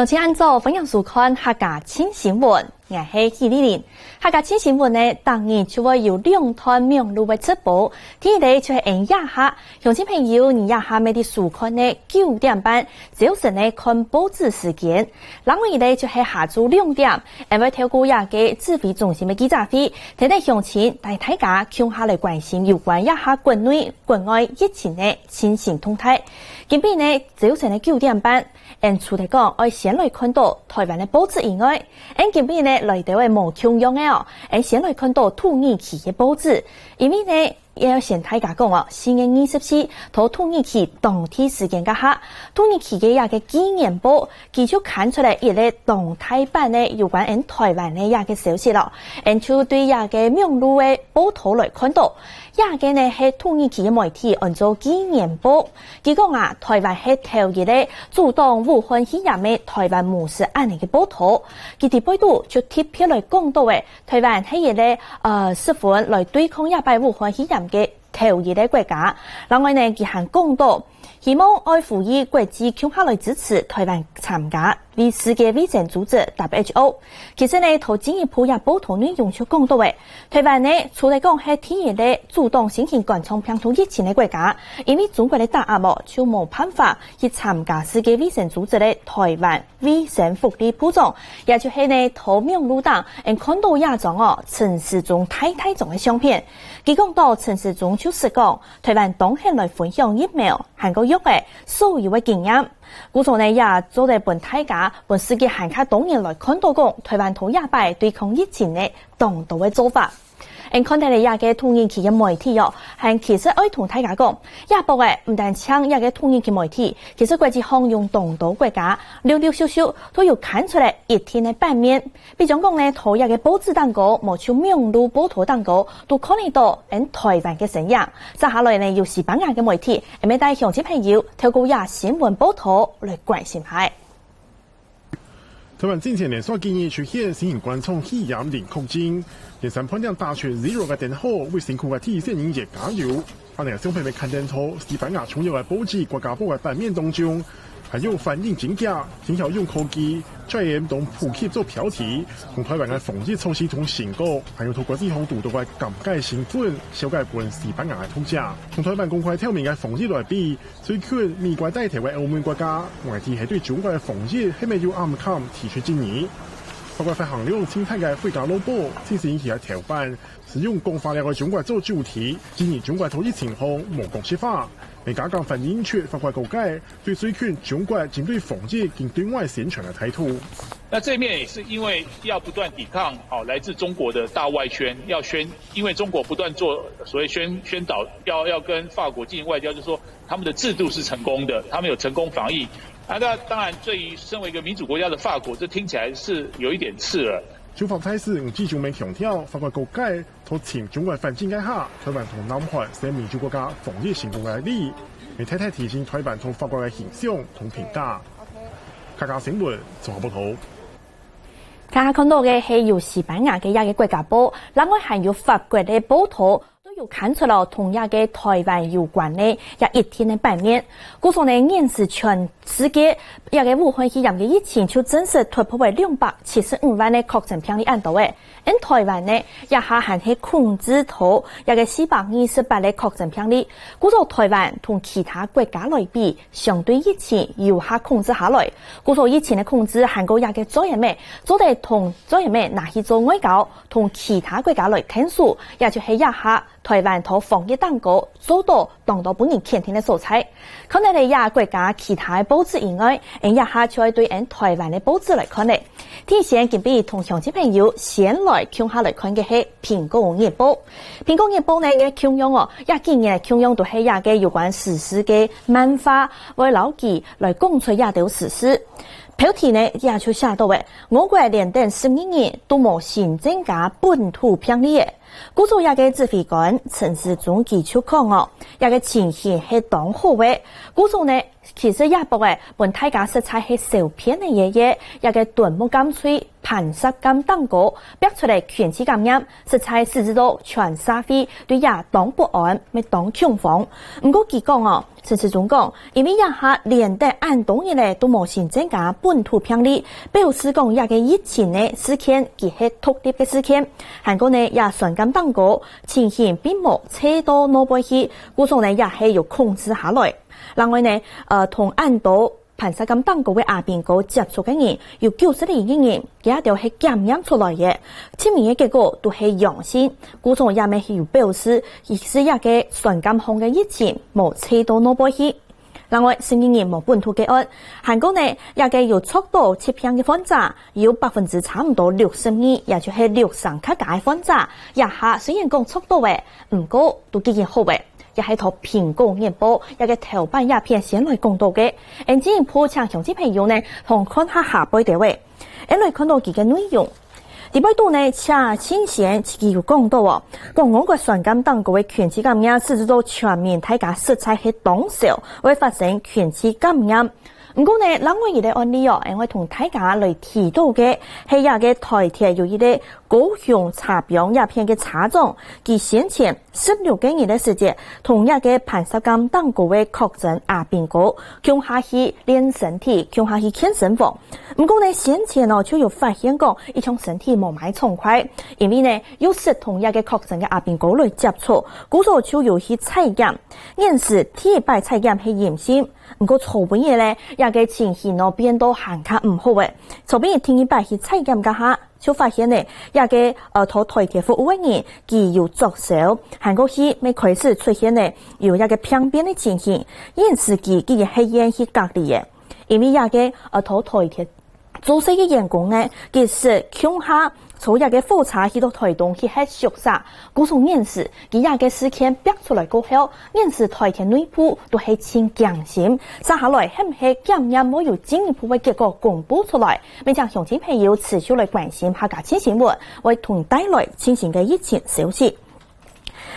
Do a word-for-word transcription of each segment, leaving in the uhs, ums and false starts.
大家恁早，歡迎收看客家新新聞，𠊎係許麗玲。客家新新聞呢，逐日就會有兩段網路个直播。第一个就係𠊎這下，鄉親朋友，你這下乜在收看呢九點半朝晨个看報紙時間。另外一个就係下晝兩點，𠊎會透過這个指揮中心个記者會，跈等鄉親帶大家共下來關心有關這下國內國外疫情个最新動態。今晡日呢，朝晨个九點半， 𠊎除忒講愛先來看著臺灣个報紙以外，𠊎今晡日呢來兜仔無共樣个哦，𠊎先來看著土耳其个報紙，因為呢，也愛先大家講哦，四月二十四到土耳其當地時間該下，土耳其个這个紀元報，佢就刊出來一个當大版个有關𠊎臺灣个這个消息囉。𠊎就對這个網路个報導來看著，這个呢係土耳其个媒體安到紀元報， 佢講啊，臺灣係頭一个阻擋武漢肺炎个臺灣無私恁仔个報導。佢在背肚就特別來講著仔，臺灣係一个，呃，十分來對抗這擺武漢肺炎个頭一个國家。另外呢，佢還講著，希望愛呼籲國際共下來支持臺灣參加 世界衛生組織WHO。其實呢，頭進一步這報導內容就講著仔，臺灣呢，除忒講係第一个阻擋新型冠狀病毒疫情个國家，因為中國个打壓哦，就無辦法去參加世界衛生組織个臺灣衛生福利部長，也就係呢，頭網路頂，𠊎看著這張哦，陳時中大大張个相片。佢講著陳時中就係講，臺灣當肯來分享疫苗，還過藥仔，所有个經驗。 故所呢，也做得分大家、分世界還較多人來看著講，臺灣頭這擺對抗疫情呢，當多个做法。𠊎看忒這个土耳其个媒體哦，還其實愛同大家講，這報仔毋單淨這个土耳其媒體，其實國際上有當多國家，陸陸續續都有刊出來一定个版面。 比將講呢，在這个報紙頂高，無就網路報導頂高，都看得著𠊎臺灣个身影。接下來呢，由西班牙个媒體，𠊎乜帶鄉親朋友透過這新聞報導來關心下。臺灣進前連續幾日出現新型冠狀肺炎零確診，連續半點打出zero个燈號，為辛苦个第一線人員加油。 恁仔相片乜刊登在西班牙重要个報紙《國家報》个版面當中，還有反應真遽，真曉用科技、專業同普及做標題，同臺灣个防疫措施同成果，還有在國際上堵著个尷尬身份，紹介分西班牙个讀者。同臺灣公開透明个防疫來比，最近美國帶頭个歐盟國家，外界係對中國个防疫係無有暗崁提出質疑。法國發行量盡大个《費加羅報》，正式引起个頭版， 係用講法了个中國做主題，質疑中國在疫情項無國際化，也加減反映出法國各界對最近中國針對防疫同對外宣傳个態度。那這面也是因為要不斷抵抗，哦，來自中國的大外宣，要宣，因為中國不斷做所謂宣，宣導，要，要跟法國進行外交，就說他們的制度是成功的，他們有成功防疫。啊，那當然，對於身為一個民主國家的法國，這聽起來是有一點刺耳。 中法大使吳志忠乜強調，法國各界在尋中國反制該下，臺灣同南韓係民主國家防疫成功个例，也大大提升臺灣在法國个形象同評價。客家新聞綜合報導。大家看著个係由西班牙个一个國家報，另外還有法國个報導， 都有刊出了同這个臺灣有關个這一定个版面。故所呢，現時全世界這个武漢肺炎个疫情就正式突破了兩百七十五萬个確診病例恁多仔。𠊎臺灣呢，這下還係控制在這个四百二十八个確診病例。故所臺灣同其他國家來比，相對疫情有較控制下來。故所疫情个控制還過這个嘴仔乜，做得同嘴仔乜拿去做外交，同其他國家來𢯭手，也就係這下 臺灣在防疫頂高做著當多分人肯定个所在。看忒了這國家其他个報紙以外，𠊎這下就愛對𠊎臺灣个報紙來看了。首先，今晡日同鄉親朋友先來共下來看个係《蘋果日報》。《蘋果日報》呢，个共樣哦，這幾年共樣都係這个有關時事个漫畫，會摎佢來講出這兜時事。標題呢，這就寫著了，我國連等十二日都無新增加本土病例了。 故所這个指揮官陳時中佢就講哦，這个情形係當好个。故所呢，其實這波仔分大家實在係笑騙个爺爺，這个囤物減脆、盤石敢當高，逼出來群聚感染，實在使得到全社會對這當不安，乜當恐慌。毋過佢講哦，陳時中講，因為這下連等恁多日仔都無新增加本土病例，表示講這个疫情个事件佢係獨立个事件。還過呢，這酸甘當高，情形並無差到哪位去，故所呢也係有控制下來。 另外呢，呃，同恁多盤石敢當高个阿兵哥接觸个人，有九十二个人，佢兜係檢驗出來个，七名个結果都係陽性。故所也乜係有表示，其實這个酸甘風个疫情無差到哪位去。另外，十二人無本土個案，還過呢，這个有著到疾病个患者，有百分之差毋多六十二，也就係六成較加个患者，這下雖然講著到个，毋過都已經好个。 也係在蘋果日報這个頭版這篇先來講到个。恁進一步請鄉親朋友呢，同看下下背兜仔。恁來看到佢个內容。裡背肚呢，謝慶先佢有講到哦，講我國酸甘當高个群聚感染，使得到全民大家實在係當愁，會發生群聚感染。毋過呢，另外一个案例哦，𠊎同大家來提到个係這个台鐵有一个高雄車枋這片个車長，佢先前 十六个日个時節，同這个盤石敢當高个確診阿兵哥共下去練身體，共下去健身房。毋過呢，先前哦就有發現講，佢像身體無麼个暢快，因為呢又識同這个確診个阿兵哥來接觸，故所就有去採檢。現時第一擺採檢係陰性，毋過昨晡日呢，這个情形哦變到還較毋好誒。昨晡日第二擺去採檢該下， 就發現呢，這个呃在台鐵服務个人，佢有作燒，還過佢乜開始出現呢有這个病變个情形，因此佢佢係院去隔離个。因為這个呃在台鐵做事个員工呢，佢係共下坐這个火車去到台東去歇宿舍，故所因此佢這个事件爆出來過後， 現時台鐵內部都係盡驚心，接下來係毋係檢驗會有進一步个結果公布出來，乜請鄉親朋友持續來關心客家新新聞，會同帶來最新个疫情消息。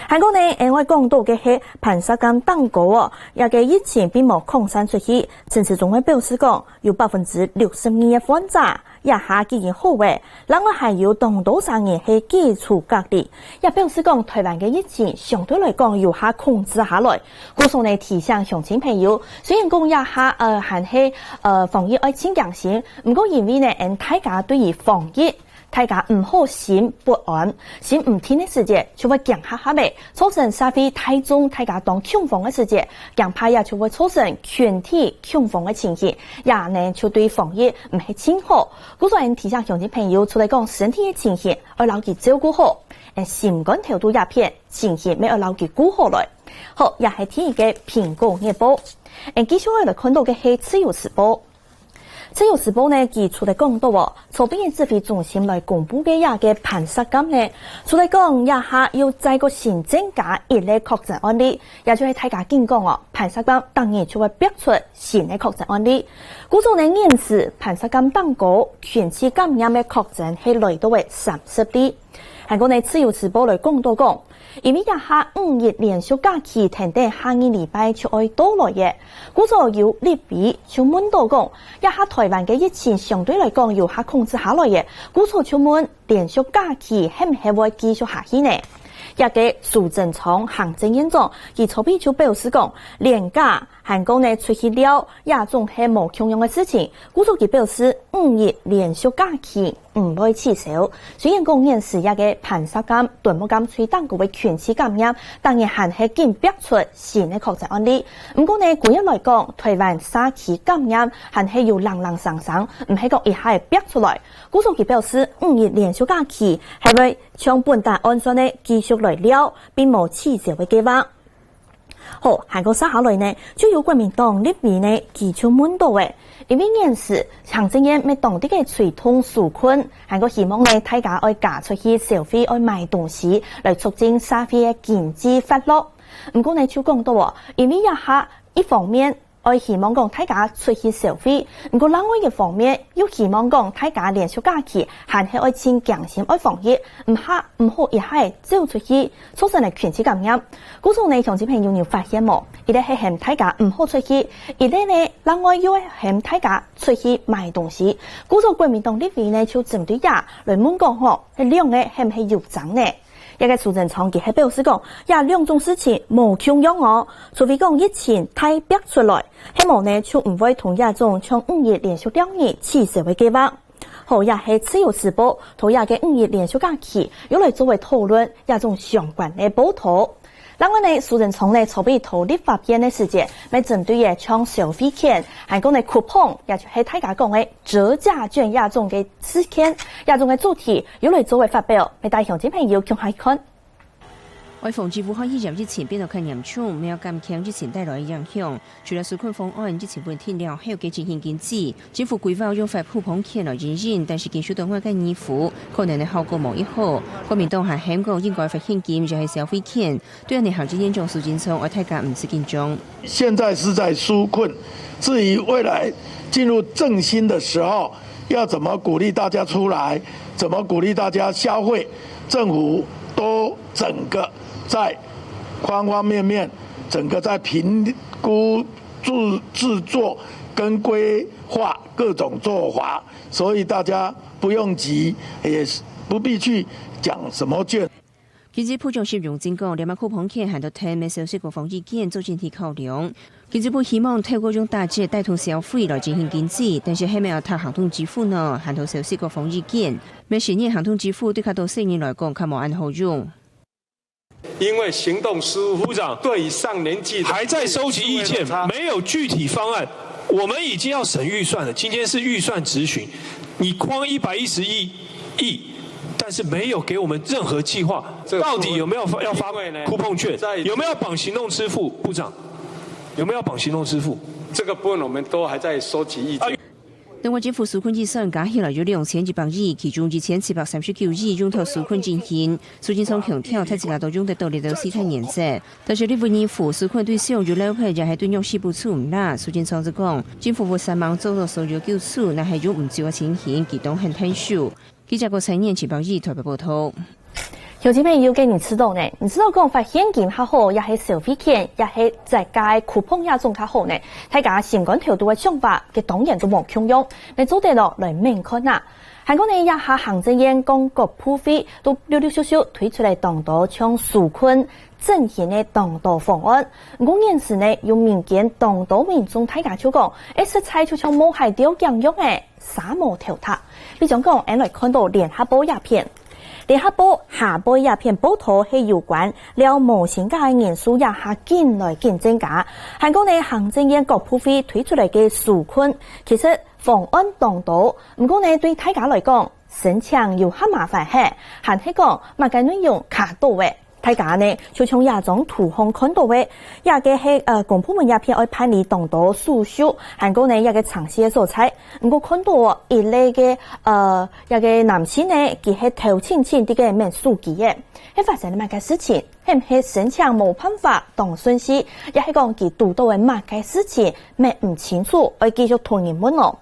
還過呢，另外講到个係盤石敢當高哦，這个疫情並無擴散出去。陳時中个表示講，有百分之六十二个患者 這下已經好誒，另外還有當多儕人係居家隔離，也表示講台灣个疫情相對來講有較控制下來。故所呢提醒鄉親朋友，雖然講這下呃還係呃防疫愛盡驚心，毋過因為呢，𠊎大家對於防疫，大家毋好心不安，心毋定个時節，就會驚嚇嚇誒，造成社會大眾大家當恐慌个時節， 驚怕也就會造成群體恐慌个情形，也呢就對防疫毋係盡好。故所𠊎提醒鄉親朋友，除了講身體个情形，愛摎佢照顧好，誒，心肝頭肚這片情形乜愛摎佢顧好來。好，這係第一个蘋果日報。誒，繼續愛來看到个係自由時報。 自由時報呢，佢除了講到哦，昨晡日指揮中心來公布个這个盤石敢呢，除了講這下又再過新增加一例確診案例，也就係大家緊講哦，盤石敢逐日就會爆出新个確診案例。故所呢，現時盤石敢當高，群聚感染个確診係來到个三十例。還過呢，自由時報來講到講， 因為這下五一連續假期跈等下二禮拜就愛到來了，故所有立委就問到講，這下台灣个疫情相對來講有較控制下來了，故所就問連續假期係毋係會繼續下去呢？這个蘇貞昌行政院長佢昨晡就表示講，連假還過呢出去尞，這種係無共樣个事情，故所佢表示五一連續假期 毋會取消。雖然講現時這个盤石敢、啄木敢、喙當高个群聚感染，逐日還係緊爆出新个確診案例。毋過呢，歸日來講，台灣社區感染還係有零零星星，毋係講一下仔爆出來。故所佢表示，五一連續假期還會像本旦按算个繼續來尞，並無取消个計畫。 好，還過接下來呢，就有國民黨立委呢，佢就問到誒，因為現時行政院乜當直个催動紓困，還過希望呢，大家愛加出去消費，愛買東西，來促進社會个經濟活絡。毋過呢，就講到哦，因為這下一方面愛希望講大家出去消費，毋過另外一方面，又希望講大家連續假期還係愛盡驚心愛防疫，毋下毋好一下走出去，造成了群聚感染。故所呢，鄉親朋友有發現無？一類係喊大家毋好出去，一類呢，另外又喊大家出去買東西。故所國民黨立委呢，就針對這來問講吼，這兩個係毋係有爭呢？ 這个蘇貞昌佢係表示講，這兩種事情無共樣哦，除非講疫情大爆出來，係無呢就毋會同這種像五一連續兩日取消个計畫。好，也係自由時報，同這个五一連續假期，又來做為討論這種相關个報導。另外呢，蘇貞昌呢，昨晡日在立法院个時間，乜針對个像消費券，還講呢coupon，也就係大家講个折價券這種个事件，這種个主題，又來做為發表，乜帶鄉親朋友共下看。 為防止武漢肺炎疫情變到較嚴重，為了減輕疫情帶來个影響，除了紓困方案疫情穩定了後个振興經濟，政府規劃用發coupon券來經營，但是經受到外界疑慮，可能个效果無幾好。國民黨還喊講應該發現金，也係消費券，對恁呢行政院長蘇貞昌愛大家毋使緊張。現在是在紓困，至於未來進入振興的時候，要怎麼鼓勵大家出來，怎麼鼓勵大家消費，政府都整個在方方面面，整個在評估、製製作跟規劃各種做法，所以大家不用急，也不必去講什麼券。 經濟部長沈榮津講，這馬coupon券還有特賣消息个防疫券做前提考量。經濟部希望透過用打折帶動消費來振興經濟，但是係毋係愛讀行動支付呢？還有消息个防疫券，乜承認行動支付對較多細人來講較無恁好用。因為行動支付，部長，對於上年紀的還在收集意見，沒有具體方案。我們已經要審預算了，今天是預算質詢，你框一百一十一億，但是沒有給我們任何計劃，這個到底有沒有要發因為呢，coupon券？在有沒有綁行動支付？部長，有沒有綁行動支付？這個部分我們都還在收集意見。啊，另外，政府紓困預算加起來有兩千一百億，其中一千七百三十九億用在紓困振興。蘇貞昌強調，大家都用得到這兜四大原則。但是立法院扶紓困對象有老百姓，也係對弱勢補助毋罅。蘇貞昌就講，政府有三萬做到所有救助，若係用毋足个情形，佢當然很擔憂。記者郭彩燕、陳寶儀台北報導。鄉親朋友，該你知道呢？你知道講發現金較好，也係消費券，也係折價个coupon這種較好呢？大家心肝頭肚个想法，該當然都無共樣。你做得咯，來問看啊。還過呢，這下行政院講各部會都陸陸續續推出來當多像紓困、 振興个當多方案。毋過現時呢，有民間當多民眾大家就講，欸，實在就像無鞋吊頸樣欸，捎無頭大。比將講，𫣆來看到聯合報這篇。聯合報下背這篇報導係有關了無薪假个人數這下緊來緊增加。還過呢，行政院各部會推出來个紓困，其實方案當多，毋過呢，對大家來講，申請有較麻煩係，還係講麼个內容較多欸？ 大家呢，就像這張圖項看到个，這个係，呃，公部門這片愛辦理當多手續，還過呢，這个程序个所在。毋過看到哦，一類个，呃，這个男性呢，佢係頭前前在該面手機个，係發生了麼个事情？係毋係申請無辦法當順序，也係講佢堵到个麼个事情，乜毋清楚，愛繼續同人問哦。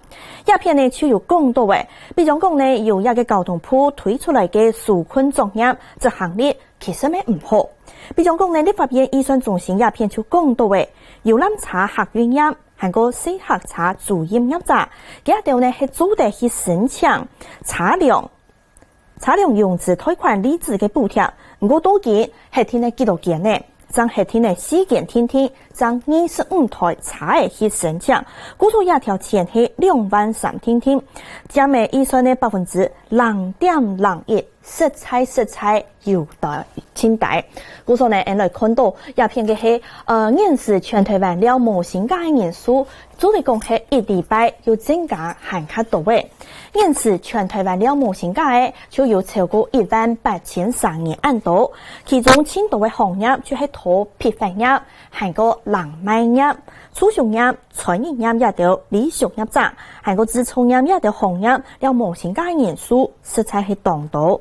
這片呢，就有講到个，比將講呢，有這个交通部推出來个紓困作業執行率 其實乜毋好。比將講呢，立法院預算中心這片就講到欸，遊覽車客運業，還過細客車租賃業者，佢兜呢係做得去申請車輛、車輛融資貸款利息个補貼，毋過到今核定了幾多間呢？正核定了四間定定，正二十五台車仔去申請，故所這條線係兩萬三定定，佔了預算个百分之零點零一。 實在實在有待盡大。故所呢，𫣆來看到這片个係，呃，現時全台灣了無薪假个人數，做得講係一禮拜又增加還較多欸。現時全台灣了無薪假个就有超過一萬八千儕人恁多，其中盡多个行業就係在批發業，還過冷賣業、住宿業、 餐飲業這兜旅宿業者，還過製造業這兜行業，了無薪假个人數實在係當多。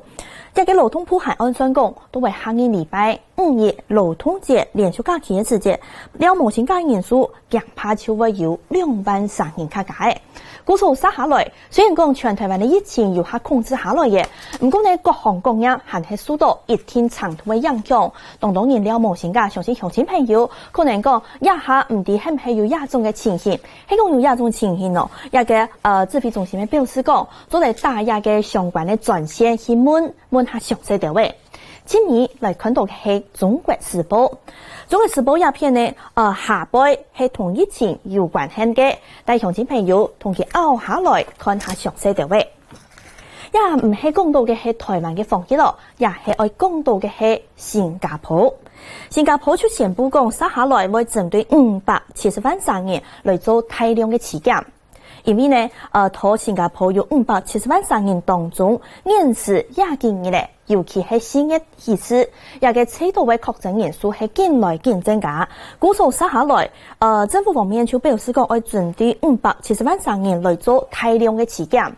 這个勞動部還按算講，到下二禮拜，五一勞動節連續假期个時節，尞無薪假个人數驚怕就會有兩萬三千人較加个。故所續下來，雖然講全臺灣个疫情有較控制下來个，毋過呢，各行各業還係受到一定程度个影響。當多人尞無薪假，相信鄉親朋友可能講，這下毋知係毋係有這種个情形。係講有這種情形哦，這个，呃，指揮中心个表示講，做得打這个相關个專線去問，問較詳細兜仔。 今日來看到个係《中國時報》。《中國時報》這篇呢，呃，下背係同疫情有關係个，帶鄉親朋友同佢拗下來看較詳細兜仔。這毋係講到个係臺灣个防疫咯，這係愛講到个係新加坡。新加坡就宣布講，續下來會針對五百七十萬儕人來做大量个篩檢。 因為呢，呃，在新加坡有五百七十萬儕人當中，現時這幾日咧，尤其係四月起始，這个最多个確診人數係緊來緊增加。故所續下來，呃，政府方面就表示講，愛針對五百七十萬儕人來做大量个篩檢。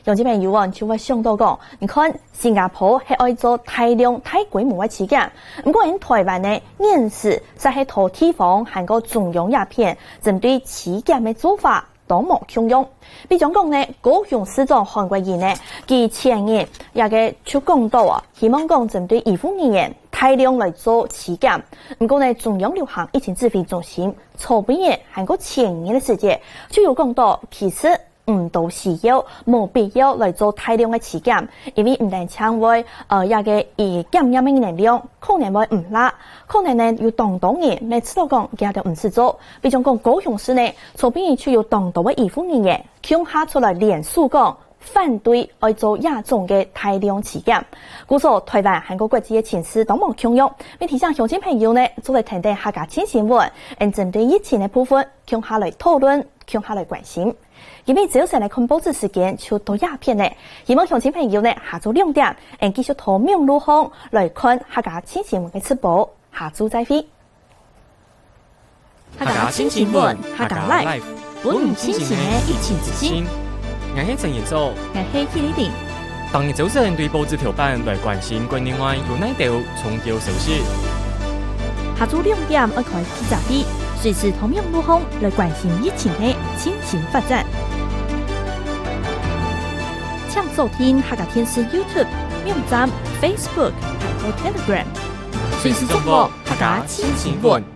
鄉親朋友哦，就會想到講，你看新加坡係愛做大量大規模个篩檢，毋過𠊎臺灣呢，現時就係在地方還過中央這片，針對篩檢个做法 都無共樣。比將講呢，高雄市長韓國瑜呢，佢前日這个就講到啊，希望講針對醫護人員大量來做篩檢。毋過呢，中央流行疫情指揮中心昨晡日還過前日个時節，就有講到，其實毋多需要、無必要來做大量个篩檢，因為毋單淨會，呃，這个，呃，檢驗个能量可能會毋罅，可能呢有當多人乜知道講佢兜毋使做。比將講高雄市呢， 昨晡日就有當多个醫護人員共下出來聯署講，反對愛做這種个大量篩檢。故所臺灣還過國際个情勢都無共樣，乜提醒鄉親朋友呢，做得跈等客家新新聞，𠊎等針對疫情个部分，共下來討論，共下來關心。今日朝晨來看報紙時間就到這片了，希望鄉親朋友呢，下晝兩點，𠊎等繼續在網路項來看客家新新聞个直播。下晝再會。 客家新新聞，客家life，分你清醒个疫情資訊。𠊎係陳彥祖，𠊎係許麗玲。逐日朝晨對報紙頭版來關心國內外有哪兜重要消息。下晝兩點愛開記者會，隨時在網路項來關心疫情个最新發展。請鎖定客家電視YouTube、網站、Facebook還有Telegram，隨時掌握客家新新聞。